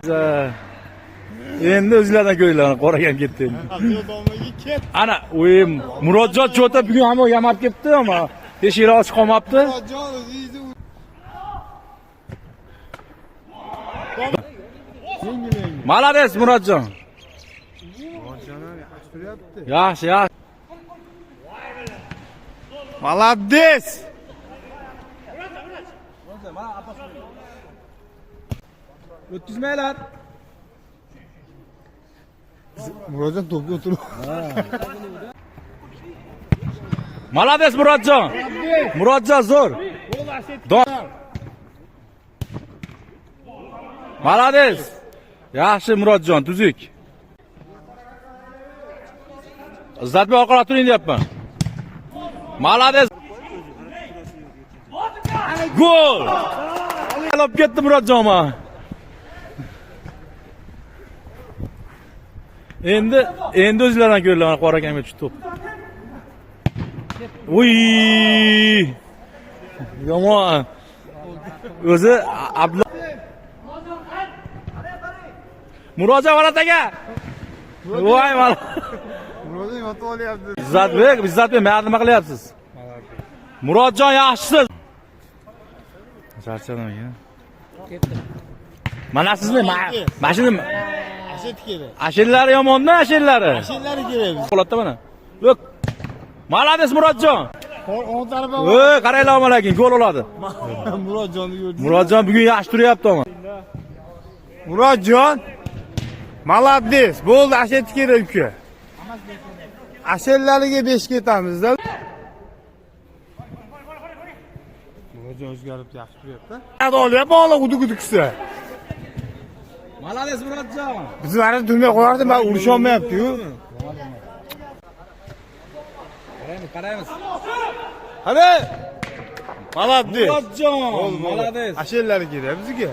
Endi o'zinglardan ko'ringlar, qora akam ketdi endi. Ket. Ana, uy, Murodjon cho'ta bugun hamma yamab ketdi, ammo teshiklar ochiq qolmabdi. Murodjon o'zingizni Yengil yengil. Молодец, Murodjon. Murodjon ham yaxshi turyapti. Yaxshi, yaxshi. Молодец! O'tkazmanglar. Murodjon to'pga o'tirib. Молодец, Murodjon. Murodjon zo'r. Молодец. Yaxshi Murodjon, tuzuk. Izzatbek orqaroq turing deyapman. Молодец. Gol! Olib ketdi Murodjon ma. Endi o'zinglardan ko'ringlar, mana qora akamga tushdi to'p. Uy! Yomon. O'zi Abdulla Murodjon Valat aka. Voy mal. Murodjon yotib olyapti. Izzatbek, Izzatbek, mana nima qilyapsiz? Murodjon yaxshisiz. Charchadim aka. Mana sizni mana shuni Ashet kerak. Ashillari yomonda ashillari. Ashellari kerak biz. Holatda mana. Yo'q. Молодец Murodjon. O'ng tarafga Ey, qaranglar ammo lekin gol oladi. Murodjonni ko'rdingiz. Murodjon bugun yaxshi turyapti ammo. Murodjon. Молодец. Bo'ldi, ashet kerak uka. Ashellariga 5 ketamiz-da. Murodjon o'zgarib yaxshi turyapti. Olyapti, ola gudu-gudu qilsa. Молодец Murodjon. Biz mana dunyo qo'yardi, men urisholmayapti-yu. Qaraymiz, qaraymiz. Hadi. Молодец. Murodjon, молодец. Ashellari kerak bizga.